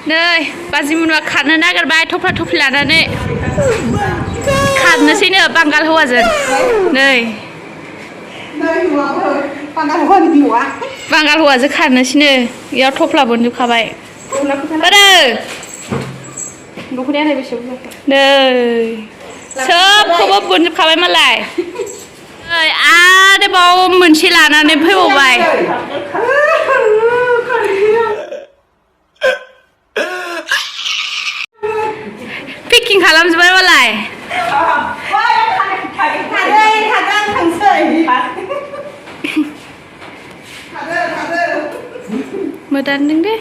नै बाजिमुनुआ खारनो नागिरबाय थफ्ला थफ्लि लानानै खारनोसैनो बांगाल हौवाजों नै बांगाल हौवाजों खारनोसैनो इयाव थफ्ला बोनजोबखाबाय नै सोबखौबो बोनजोबखाबाय मालाय नै आरोबाव मोनसे लानानै फैबावबाय पेकिं खालामजोबबाय मालाय मोदानदों दे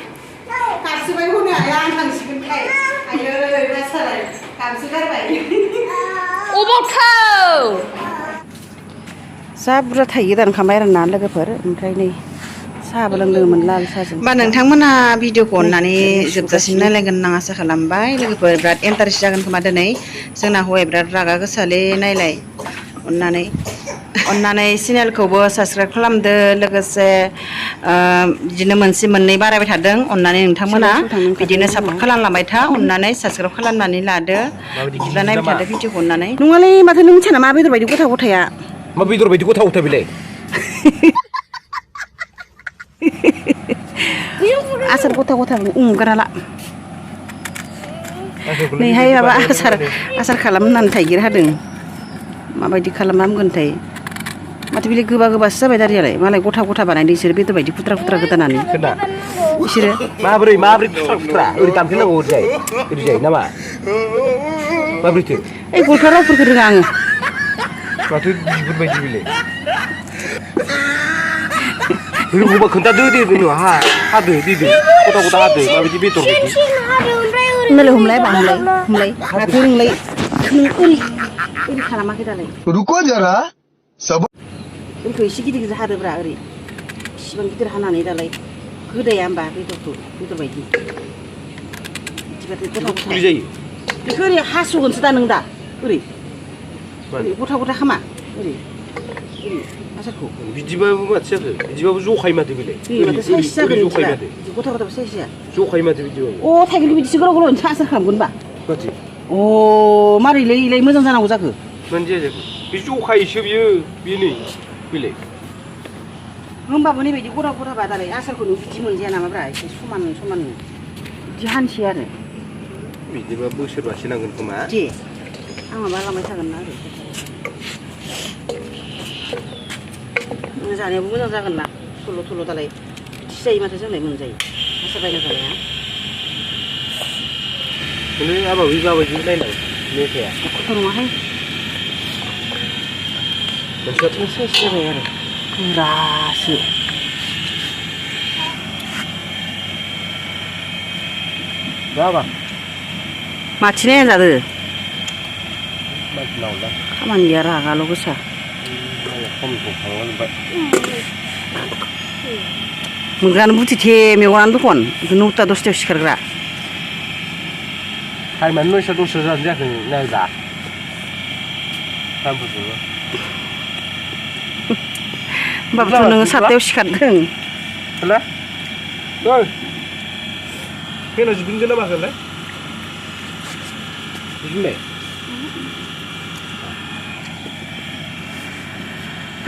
गाबसोबाय हनै आं थांसिगोनखाय आयै बासालाय गाबसोगारबाय अबाव थाव जा बुरजा थाइगिर दानखांबाय आरो ना लोगोफोर ओमफ्राय नै साहाबो लोंदोंमोन लाल साहाजों होमबा नोंथांमोना भिडिअखौ अननानै जोबजासिम नायलायगोन होनना आसा खालामबाय लोगोफोर बिराद इन्टारेस्ट जागोन खोमा दिनै जोंना हौवाया बिराद रागा गोसालै नायलाय अननानै चेनेलखौबो साबस्क्राइब खालामदो लोगोसे बिदिनो मोनसे मोननै बारायबाय थादों अननानै नोंथांमोना बिदिनो सापर्ट खालामलांबाय था अननानै साबस्क्राइब खालामनानै लादो बिदिब्ला नायबाय थादो भिडिअखौ अननानै नङालै माथो नों मिथिया नामा बेदर बायदि गथा गथाया मा बेदर बायदि गथा गथा बेलाय आसार गथा गथा उमगाराला नैहाय माबा आसार खालाम होननानै थाइगिर हादों माबायदि खालामना होगोनथाय माथो बिलाय गोबा गोबासो जाबाय दारियालाय मालाय गथा गथा बानायदों बिसोरो बेदर बायदि खुद्रा खुद्रा गोदानानै बिसोरो माबोरै खुथ्रा खुथ्रा ओरै दानफिननांगौ ओरैजाय नामा माबोरैथो ओइ गलफा रावफोरखौ रोङा आङो माथो बिगुर बायदि बेलाय रोंगौबा खोन्थादो दे हादो देदो गथा गथा हादो माबायदि बेदर बायदि होमलाय हमलाय माथो रोंलाय नों ओरै खालामाखै दालाय रुको जरा सब ओरैखौ एसे गिदिर गिदिर हादोब्रा ओरै इसिबां गिदिर हानानै दालाय गोदाया होमबा बेदर बायदि फुलि जायो बेखौ ओरै हास'गोनसो दा नों दा ओरै गथा गथा खामा ओरै आसारखौ बिदिबाबो माथो जाखो बिदिबाबो जखायो माथो बेलाय साइज जागोन जखायो माथो गथा गथा साइज जाया जखायो माथो बिदिबाबो थाइगिर बिदिसो गोलाव गोलाव आसार खालामगोन बा माथो मारैलै इलाय मोजां जानांगौ जाखो मानो जाया जाखो बे जखायोसो बियो बेनो बेलाय होमबाबो नैबायदि गथा गथाबा दालाय आसारखौ नों बिदि मोनजाया नामाब्रा एसे समान बिदि हानसै आरो बिदिबा बोसोरबासो नांगोन खोमा दे आं माबा लांबाय थागोन ना ओरै जानायावबो मोजां जागोन ना थल' दालाय बिदिसो जायो माथो जोंलाय मोनजायो आसार बायना जानाया नों आबा बे माबायदि नायनां मेथाइआ खथ' नङाहाय मोनसेया साइज जाबाय आरो गोरासो जाबा माथि नाया जादो मानसिनाव खामानि गैया रागाल' गोसा मोनग्रानो बुथिथे मेगनानो दखन 9ता 10तायाव सिखारग्रा टाइमानो 9ता 10ता जानो जायाखै नायबा टाइमफोरखौबो होमबाबोथ' नोङो 7तायाव सिखारदों हेला ओइ फेना जिबिनगोन ना माखोलाय जिबिनबाय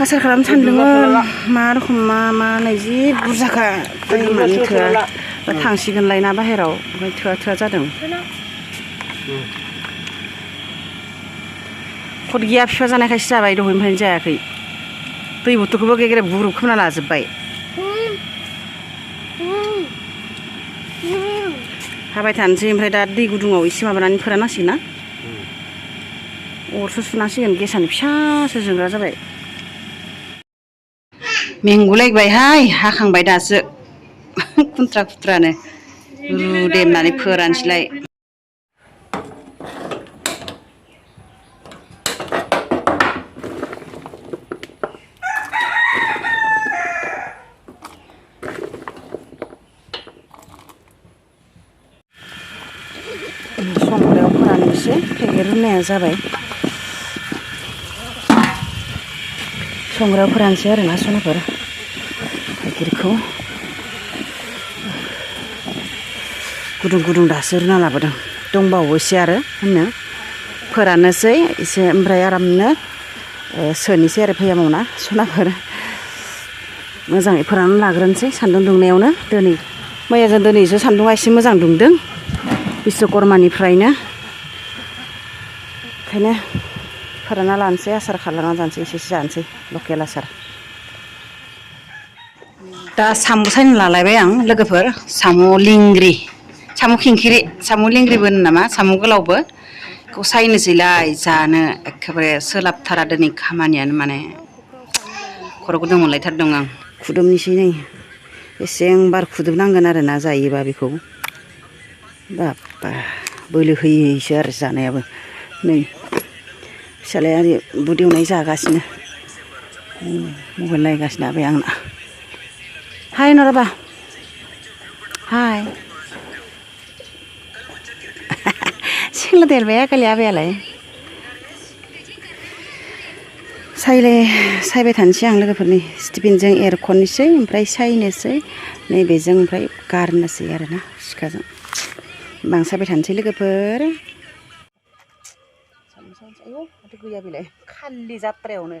आसार खालामनो सानदोंमोन मा रखम मा नै जि बुरजाखा टाइमानो थोआ थांसिगोनलाय ना बाहेराव ओमफ्राय थोआ जादों खद गैया बिफा जानायखायसो जाबाय दहायनिफ्रायनो जायाखै दै बथलखौबो गेग्रेब गुरुब खोना लाजोब्बाय हाबाय थानोसै ओमफ्राय दा दै गुदुङाव एसे माबानानै फोराननांसिगोन ना अरसो सुनांसिगोन गेसानो फिसासो जोंग्रा जाबाय मेंगुलायबायहाय हाखांबाय दासो खुन्थ्रा खुथ्रानो रुदेमनानै फोरानसैलाय संग्रायाव फोराननोसै थाइगिर रुनाया जाबाय संग्रायाव फोरानसै आरोना सनाफोर थाइगिरखौ गुदुं गुदुं दासो रुना लाबोदों दंबावो एसे आरो होनो फोराननोसै एसे ओमफ्राय आरामनो सोनोसै आरो भैयामावना सनाफोर मोजाङै फोराननानै लाग्रोनोसै सान्दुं दुंनायावनो दिनै मैयाजों दिनैसो सान्दुंआ एसे मोजां दुंदों बिश्वकर्मानिफ्रायनो ओंखायनो फोरानना लानोसै आसार खालामना जानोसै एसेसो जानोसै लकेल आसार दा साम' सायनो लालायबाय आं लोगोफोर साम' लेंग्रि साम' खिंखिरि साम' लेंग्रिबो होनो नामा साम' गोलावबो बेखौ सायनोसैलाय जानो एखेबारे सोलाबथारा दिनै खामानियानो माने खर' गुदुं मोनलायथारदों आं खुदुमनोसै नै बेसेबांबार खुदुमनांगोन आरोना जायोबा बेखौ बाबा बोलो होयैसो आरो जानायाबो नै फिसालाया बुद एवनाय जागासिनो मबाइल नायगासिनो आबै आंना हाय नराबा हाय सिंला देरबाय आखालि आबैयालाय सायबाय थानोसै आं लोगोफोरनि स्टिफिनजों एरख'नोसै ओमफ्राय सायनोसै नैबेजों ओमफ्राय गारनोसै आरोना सिखाजों सायबाय थानोसै लोगोफोर आयौ माथो गैया बेलाय खालि जात्रायावनो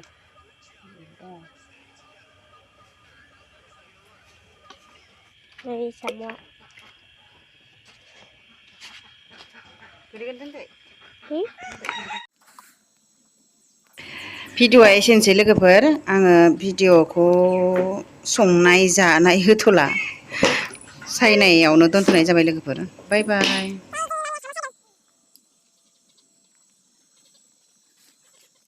भिडिअ'आ एसेनोसै लोगोफोर आङो भिडिअ'खौ संनाय जानाय होथ'ला सायनायावनो दोनथ'नाय जाबाय लोगोफोर बाय बाय